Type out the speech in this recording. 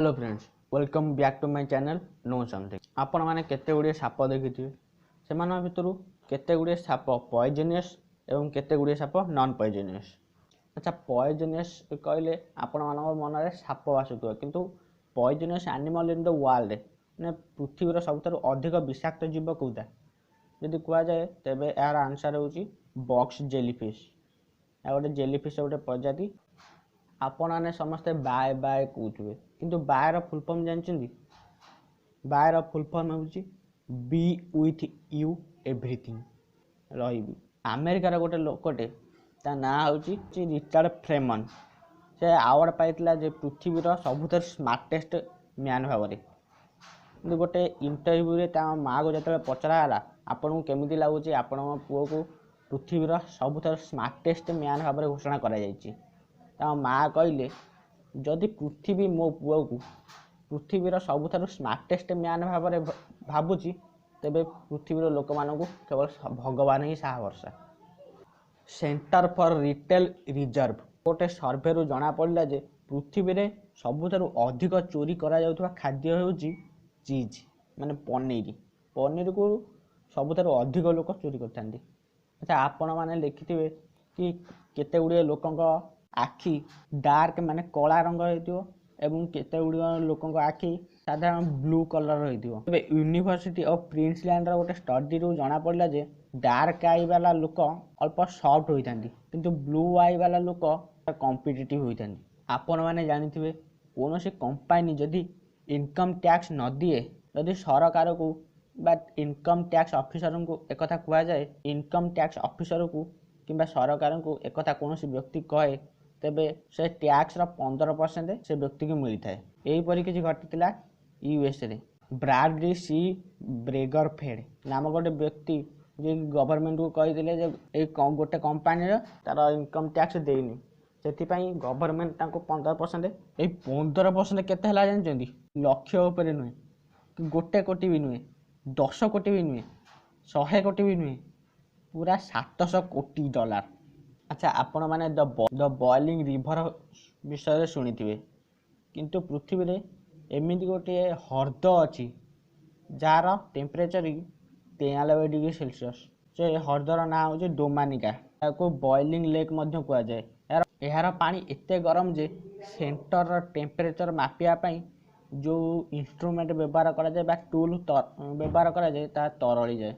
Hello friends, welcome back to my channel know something. ଆପଣମାନେ କେତେ ଗୁଡ଼ିଏ ସାପ ଦେଖିଥିବେ, ସେମାନଙ୍କ ଭିତରୁ କେତେ ଗୁଡ଼ିଏ ସାପ ପଏଜନିୟସ୍ ଏବଂ କେତେ ଗୁଡ଼ିଏ ସାପ ନନ୍ ପଏଜନିୟସ୍। ଆଚ୍ଛା, ପଏଜନିୟସ୍ କହିଲେ ଆପଣମାନଙ୍କ ମନରେ ସାପ ଆସୁଥିବ, କିନ୍ତୁ poisonous animal in the world ମାନେ ପୃଥିବୀର ସବୁଠାରୁ ଅଧିକ ବିଷାକ୍ତ ଜୀବ କେଉଁଟା ଯଦି କୁହାଯାଏ, ତେବେ ଏହାର ଆନ୍ସର୍ ହେଉଛି ବକ୍ସ ଜେଲିଫିସ୍। ଏହା ଗୋଟେ ଜେଲିଫିସ୍ ଗୋଟେ ପ୍ରଜାତି। ଆପଣମାନେ ସମସ୍ତେ ବାଏ ବାଏ କହୁଥିବେ, କିନ୍ତୁ ବାଏର ଫୁଲ୍ ଫର୍ମ ଜାଣିଛନ୍ତି? ବାଏର ଫୁଲ୍ ଫର୍ମ ହେଉଛି ବି ୱିଥ୍ you everything ରହିବି। ଆମେରିକାର ଗୋଟେ ଲୋକଟେ, ତା ନାଁ ହେଉଛି ରିଚାର୍ଡ଼ ଫ୍ରେମନ୍। ସେ ଆୱାର୍ଡ଼ ପାଇଥିଲା ଯେ ପୃଥିବୀର ସବୁଠାରୁ ସ୍ମାର୍ଟେଷ୍ଟ ମ୍ୟାନ୍ ଭାବରେ। କିନ୍ତୁ ଗୋଟେ ଇଣ୍ଟରଭ୍ୟୁରେ ତା ମାଆକୁ ଯେତେବେଳେ ପଚରା ହେଲା, ଆପଣଙ୍କୁ କେମିତି ଲାଗୁଛି ଆପଣଙ୍କ ପୁଅକୁ ପୃଥିବୀର ସବୁଠାରୁ ସ୍ମାର୍ଟେଷ୍ଟ ମ୍ୟାନ୍ ଭାବରେ ଘୋଷଣା କରାଯାଇଛି, ତାଙ୍କ ମାଆ କହିଲେ, ଯଦି ପୃଥିବୀ ମୋ ପୁଅକୁ ପୃଥିବୀର ସବୁଠାରୁ ସ୍ମାର୍ଟେଷ୍ଟ ମ୍ୟାନ୍ ଭାବରେ ଭାବୁଛି, ତେବେ ପୃଥିବୀର ଲୋକମାନଙ୍କୁ କେବଳ ଭଗବାନ ହିଁ ସାହା ଭରସା। ସେଣ୍ଟର ଫର୍ ରିଟେଲ ରିଜର୍ଭ ଗୋଟେ ସର୍ଭେରୁ ଜଣାପଡ଼ିଲା ଯେ ପୃଥିବୀରେ ସବୁଠାରୁ ଅଧିକ ଚୋରି କରାଯାଉଥିବା ଖାଦ୍ୟ ହେଉଛି ଚିଜ୍, ମାନେ ପନିର। ପନିରକୁ ସବୁଠାରୁ ଅଧିକ ଲୋକ ଚୋରି କରିଥାନ୍ତି। ଆଚ୍ଛା, ଆପଣମାନେ ଦେଖିଥିବେ କି କେତେ ଗୁଡ଼ିଏ ଲୋକଙ୍କ ଆଖି ଡାର୍କ ମାନେ କଳା ରଙ୍ଗ ହେଇଥିବ ଏବଂ କେତେ ଗୁଡ଼ିଏ ଲୋକଙ୍କ ଆଖି ସାଧାରଣ ବ୍ଲୁ କଲର୍ ହେଇଥିବ। ତେବେ ୟୁନିଭର୍ସିଟି ଅଫ୍ ପ୍ରିନ୍ସଲ୍ୟାଣ୍ଡର ଗୋଟେ ଷ୍ଟଡିରୁ ଜଣାପଡ଼ିଲା ଯେ ଡାର୍କ I ବାଲା ଲୋକ ଅଳ୍ପ ସଫ୍ଟ ହୋଇଥାନ୍ତି, କିନ୍ତୁ ବ୍ଲୁ I ବାଲା ଲୋକ କମ୍ପିଟିଟିଭ୍ ହୋଇଥାନ୍ତି। ଆପଣମାନେ ଜାଣିଥିବେ, କୌଣସି କମ୍ପାନୀ ଯଦି ଇନକମ୍ ଟ୍ୟାକ୍ସ ନ ଦିଏ, ଯଦି ସରକାରକୁ ବା ଇନକମ୍ ଟ୍ୟାକ୍ସ ଅଫିସରଙ୍କୁ ଏକଥା କୁହାଯାଏ, ଇନକମ୍ ଟ୍ୟାକ୍ସ ଅଫିସରକୁ କିମ୍ବା ସରକାରଙ୍କୁ ଏକଥା କୌଣସି ବ୍ୟକ୍ତି କହେ, ତେବେ ସେ ଟ୍ୟାକ୍ସର 15% ସେ ବ୍ୟକ୍ତିକୁ ମିଳିଥାଏ। ଏହିପରି କିଛି ଘଟିଥିଲା ୟୁଏସ୍ରେ। ବ୍ରାଡଲି ସି ବ୍ରେଗରଫେଡ୍ ନାମକ ଗୋଟେ ବ୍ୟକ୍ତି, ଯିଏକି ଗଭର୍ଣ୍ଣମେଣ୍ଟକୁ କହିଥିଲେ ଯେ ଏଇ ଗୋଟେ କମ୍ପାନୀର ତାର ଇନକମ୍ ଟ୍ୟାକ୍ସ ଦେଇନି, ସେଥିପାଇଁ ଗଭର୍ଣ୍ଣମେଣ୍ଟ ତାଙ୍କୁ 15%। ଏଇ 15% କେତେ ହେଲା ଜାଣିଛନ୍ତି? ଲକ୍ଷ ଉପରେ ନୁହେଁ କି 1 କୋଟି ବି ନୁହେଁ, 10 କୋଟି ବି ନୁହେଁ, 100 କୋଟି ବି ନୁହେଁ, ପୁରା 700 କୋଟି ଡଲାର। ଆଚ୍ଛା, ଆପଣମାନେ ଦ ବଏଲିଂ ରିଭର ବିଷୟରେ ଶୁଣିଥିବେ, କିନ୍ତୁ ପୃଥିବୀରେ ଏମିତି ଗୋଟିଏ ହ୍ରଦ ଅଛି ଯାହାର ଟେମ୍ପରେଚର 93 ଡିଗ୍ରୀ ସେଲସିୟସ୍। ସେ ହ୍ରଦର ନାଁ ହେଉଛି ଡୋମାନିକା। ଏହାକୁ ବଏଲିଂ ଲେକ୍ ମଧ୍ୟ କୁହାଯାଏ। ଏହାର ପାଣି ଏତେ ଗରମ ଯେ ସେଣ୍ଟରର ଟେମ୍ପରେଚର ମାପିବା ପାଇଁ ଯେଉଁ ଇନଷ୍ଟ୍ରୁମେଣ୍ଟ ବ୍ୟବହାର କରାଯାଏ ବା ଟୁଲ୍ ବ୍ୟବହାର କରାଯାଏ, ତାହା ତରଳିଯାଏ।